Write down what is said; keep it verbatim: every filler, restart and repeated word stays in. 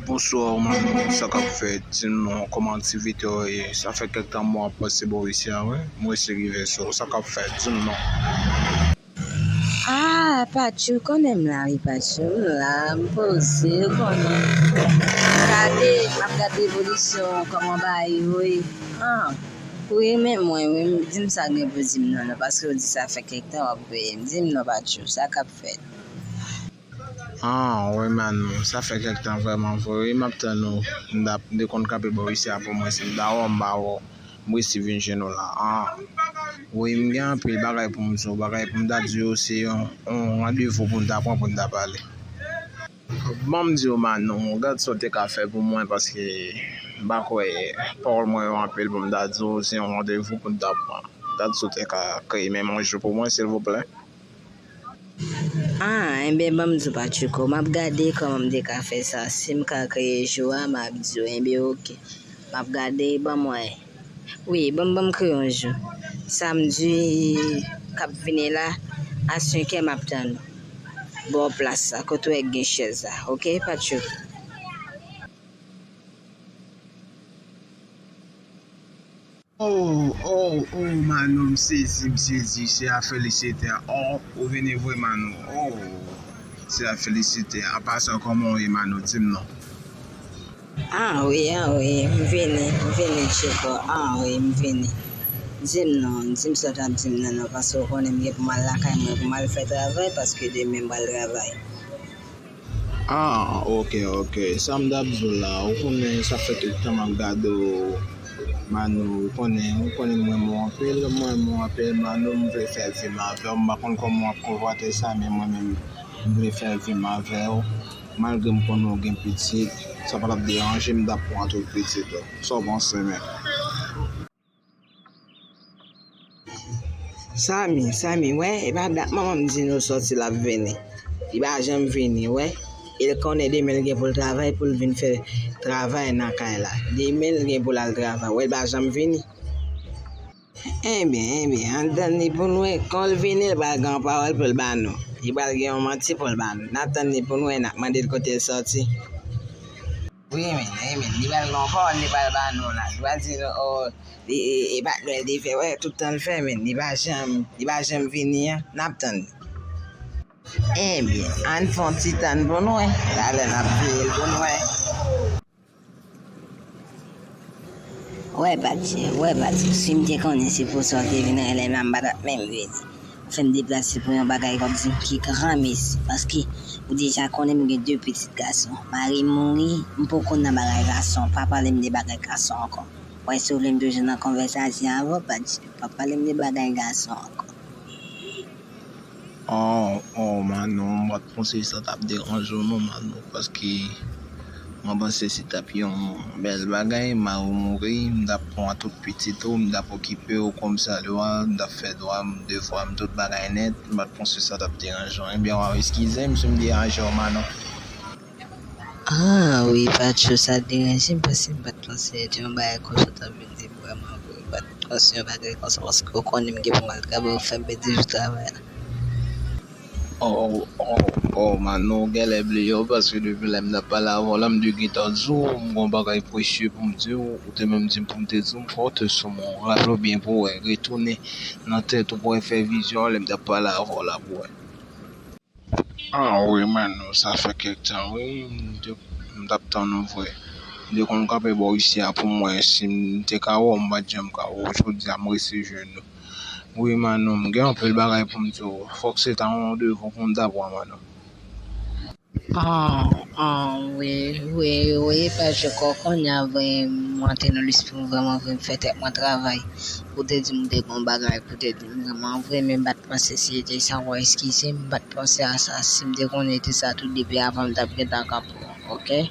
Bonswa, Mano, sa k ap fèt? Di m non, kòman aktivite w ye? Sa fè kèk tan mwen ap pase bò isi a, wi. Mwen resi rive sou ou. Sa k ap fèt? Di m non. Ah, Patchou, konnen m la, wi, Patchou, m la, m poze, ou konnen. Gade, m ap gade evolisyon, kòman bagay yo ye. Ah, ou renmen mwen, wi, di m sa gen pou di m non, non, paske ou di sa fè kèk tan w ap veye m. Di m non, Patchou, sa k ap fèt? Ah, wi, Mano, sa fè kèk tan vrèman vre, wi, m ap tann ou. M t ap, m te konn kanpe bò isi a pou mwen, si m ta wè w, m pa wè w. M resi vin jwenn ou la. Ah, wi, m gen anpil bagay pou m di w. Bagay pou m ta di w, se yon, yon randevou pou n ta pran pou n ta pale. Ban m di w, Mano, gad sa w te ka fè pou mwen, paske m pa kwè pawòl mwen yo anpil pou m ta di w, se yon randevou pou n ta pran. Gad sa w te ka kreye menm yon jou pou mwen, silvouplè. Ah, enben, ban m di w, Patchouko, m ap gade kòman m te ka fè sa. Si m ka kreye jou a, m ap di w, enben, oke. M ap gade, ban m wè. Wi, ban m, ban m kreye yon jou. Samdi k ap vini la, a senkè, m ap tann ou. Bò plas la, kote w wè gen chèz la, oke, Patchou? Oh, oh, oh, Mano, m sezi, m sezi, se a felisite. Oh, ou vini vre, Mano. Oh, se a felisite. An pasan, kòman w ye, Mano? Di m non. Ah wi, ah wi, m vini, m vini, Tcheko. Ah wi, m vini. Di m non, di m sa w t ap di m nan, non, paske w konnen m gen pou m al lakay mwen, pou m al fè travay, paske demen m pral travay. Ah, oke, oke. Sa m t ap di w la, ou konnen sa fè kèk tan m ap gade w, Mano, ou konnen, ou konnen m renmen w anpil, m renmen w anpil, Mano, m vle fè vi m avè w, m pa konn kòman w ap konpòte sa, men mwen menm, m vle fè vi m avè w, malgre m konnen w gen pitit, sa pa t ap deranje m, m t ap pran tout pitit ou. Sa w panse, men? Samy, Samy, wè, e pa dat manman m di nou sòti l ap vini. Li pa janm vini, wè. E l konnen demen l gen pou l travay, pou l vin fè travay nan kay la. Demen l gen pou l al travay, wè, li pa janm vini. Enben, enben, ann tann li pou n wè. Kan l vini, l pral gen yon pawòl pou l ba nou. Li pral gen yon manti pou l ba nou. N ap tann li pou n wè, n ap mande l kote l sòti. Wi, men, wi, men, li pral gen yon pawòl, li pral ba nou la. Li pral di nou, oh, e, e, e pa lè l te fè, wè, tout tan l fè, men, li pa janm, li pa janm vini an, n ap tann li. Enben, ann fè yon ti tann pou n wè. Talè n ap veye l pou n wè. Wè, Patchou, wè, Patchou, si m te konnen se pou sa w te vin rele m la, m pa t ap menm vini. Ou fè m deplase pou yon bagay k ap di m ki granmesi, paske ou deja konnen m gen de pitit gason. Mari m mouri, m poko nan bagay gason, pa pale m de bagay gason ankò. Wè, si w vle m toujou nan konvèsasyon avè w, Patchou, pa pale m de bagay gason ankò. Oh, oh, Mano, m pa t panse sa t ap deranje w non, Mano, paske mwen panse se t ap yon bèl bagay, mari w mouri, m t ap pran tout pitit ou, m t ap okipe w kòmsadwa, m t ap fè dwa m, devwa m, tout bagay nèt, m pa t panse sa t ap deranje w. Ebyen, w a eskize m si m deranje w, Mano. Ah wi, Patchou, sa deranje m, paske m pa t panse se te yon bagay konsa w t ap vin di m vrèman vre. M pa t panse yon bagay konsa, paske w konnen m gen pou m al travay, ou fè m pèdi jou travay la. Oh, oh, oh, oh, Mano, ou genlè bliye w, paske depi lè m t ap pale avè w la, m te gentan di w, m gen yon bagay presye pou m di w, ou te menm di m pou m te di w, m fè w tèt sou mwen, ou raple w byen pou w wè, retounen nan tèt ou pou w fè vizyon an, lè m t ap pale avè w la pou w wè. Ah wi, Mano, sa fè kèk tan, wi, m te, m t ap tann ou vre. M te konn kanpe bò isi a pou m wè si m te ka wè w, m pa t janm ka wè w. Jodi a, m resi jwenn ou. Wi, Mano, m gen anpil bagay pou m di w. Fòk se ta yon randevou pou m ta pran, Mano. Ah, ah, wi, wi, wi, Patchouko, kounye a vre, m antre nan lespri m vrèman vre, m fè tèt mwen travay. Ou te di m te gen yon bagay pou te di m vrèman vre, men m pa t panse se te sa, w eskize m, m pa t panse a sa. Si m te konnen te sa tou depi avan, m t ap gentan kanpe w, oke?